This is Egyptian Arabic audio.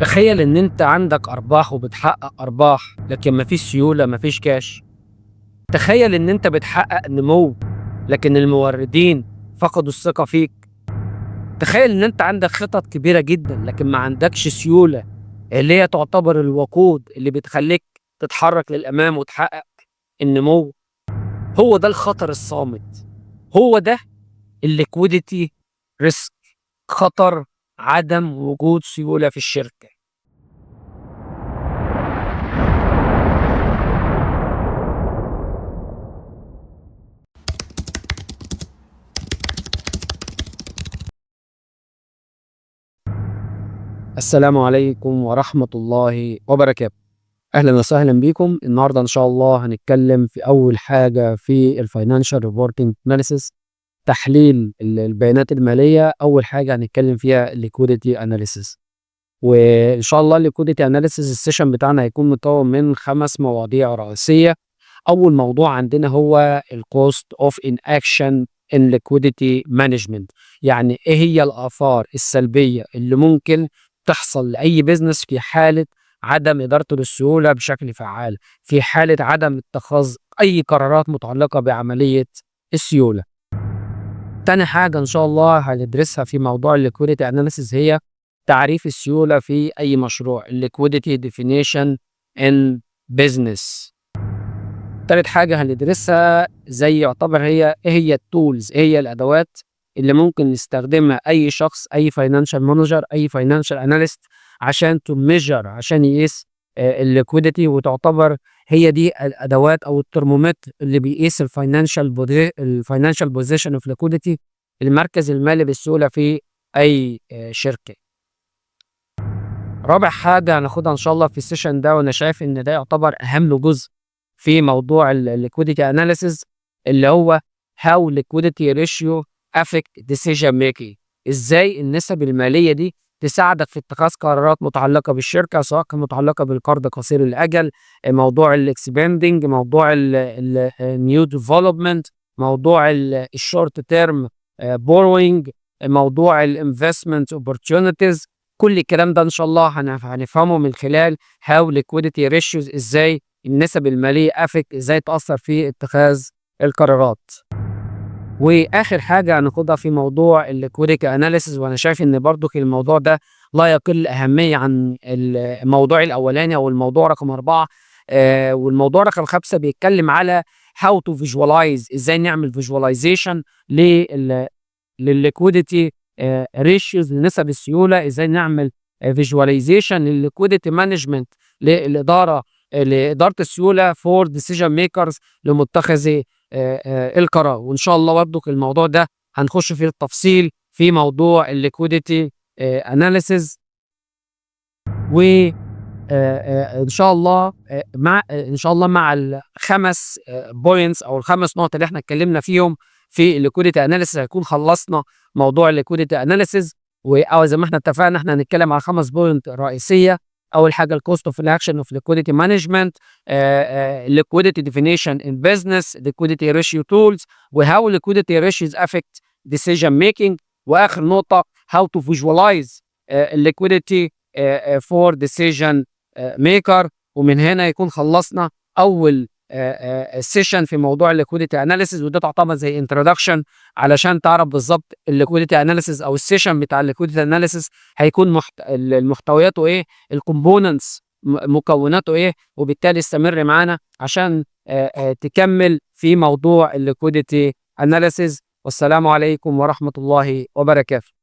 تخيل ان انت عندك ارباح وبتحقق ارباح، لكن مفيش سيولة، مفيش كاش. تخيل ان انت بتحقق نمو، لكن الموردين فقدوا الثقة فيك. تخيل ان انت عندك خطط كبيرة جدا، لكن ما عندكش سيولة اللي هي تعتبر الوقود اللي بتخليك تتحرك للأمام وتحقق النمو. هو ده الخطر الصامت، هو ده ال liquidity risk، خطر عدم وجود سيولة في الشركة. السلام عليكم ورحمة الله وبركاته. أهلا وسهلا بكم. النهاردة إن شاء الله هنتكلم في أول حاجة في ال financial reporting analysis، تحليل البيانات المالية. أول حاجة هنتكلم فيها ال liquidity analysis، وإن شاء الله ال liquidity analysis ال session بتاعنا هيكون مكون من 5 مواضيع رئيسية. أول موضوع عندنا هو ال cost of inaction in liquidity management، يعني إيه هي الآثار السلبية اللي ممكن تحصل لأي business في حالة عدم إدارته للسيولة بشكل فعال، في حالة عدم اتخاذ أي قرارات متعلقة بعملية السيولة. تاني حاجة إن شاء الله هندرسها في موضوع ال liquidity analysis هي تعريف السيولة في أي مشروع، ال liquidity definition in business. تالت حاجة هندرسها زي يعتبر هي إيه هي ال tools، إيه هي الأدوات اللي ممكن يستخدمها أي شخص، أي financial manager، أي financial analyst عشان to measure، عشان يقيس ال liquidity، وتعتبر هي دي الادوات او الترمومتر اللي بيقيس ال financial position of liquidity، المركز المالي بالسيوله في اي شركه. رابع حاجه هناخدها ان شاء الله في ال session ده، وانا شايف ان ده يعتبر اهم جزء في موضوع ال liquidity analysis، اللي هو how liquidity ratio affect decision making. ازاي النسب الماليه دي تساعدك في اتخاذ قرارات متعلقه بالشركه، سواء كانت متعلقه بالقرض قصير الاجل، موضوع ال expanding، موضوع ال new development، موضوع ال short term borrowing، موضوع ال investment opportunities. كل الكلام ده ان شاء الله هنفهمه من خلال how liquidity ratios، ازاي النسب الماليه affect، ازاي تاثر في اتخاذ القرارات. واخر حاجه هناخدها في موضوع ال liquidity analysis، وانا شايف ان برضو الموضوع ده لا يقل اهميه عن الموضوع الاولاني او الموضوع رقم 4. والموضوع رقم 5 بيتكلم على how to visualize، ازاي نعمل visualization لل liquidity ratios، لنسب السيوله، ازاي نعمل visualization للل liquidity management، لاداره السيوله for decision makers، لمتخذي القرار. وان شاء الله برضو الموضوع ده هنخش فيه التفصيل في موضوع ال liquidity analysis. و ان شاء الله مع ان شاء الله مع الخمس points او الخمس نقط اللي احنا اتكلمنا فيهم في ال liquidity analysis هيكون خلصنا موضوع ال liquidity analysis. او زي ما احنا اتفقنا، احنا هنتكلم على 5 point رئيسيه. اول حاجه ال cost of inaction of liquidity management، liquidity definition in business، liquidity ratio tools، و how liquidity ratios affect decision making، واخر نقطه how to visualize liquidity for decision maker. ومن هنا يكون خلصنا اول session في موضوع ال liquidity analysis، وده تعتبر زي introduction علشان تعرف بالظبط ال liquidity analysis او ال session بتاع ال liquidity analysis هيكون المحتوياته ايه، ال components مكوناته ايه، وبالتالي استمر معانا عشان تكمل في موضوع ال liquidity analysis. والسلام عليكم ورحمة الله وبركاته.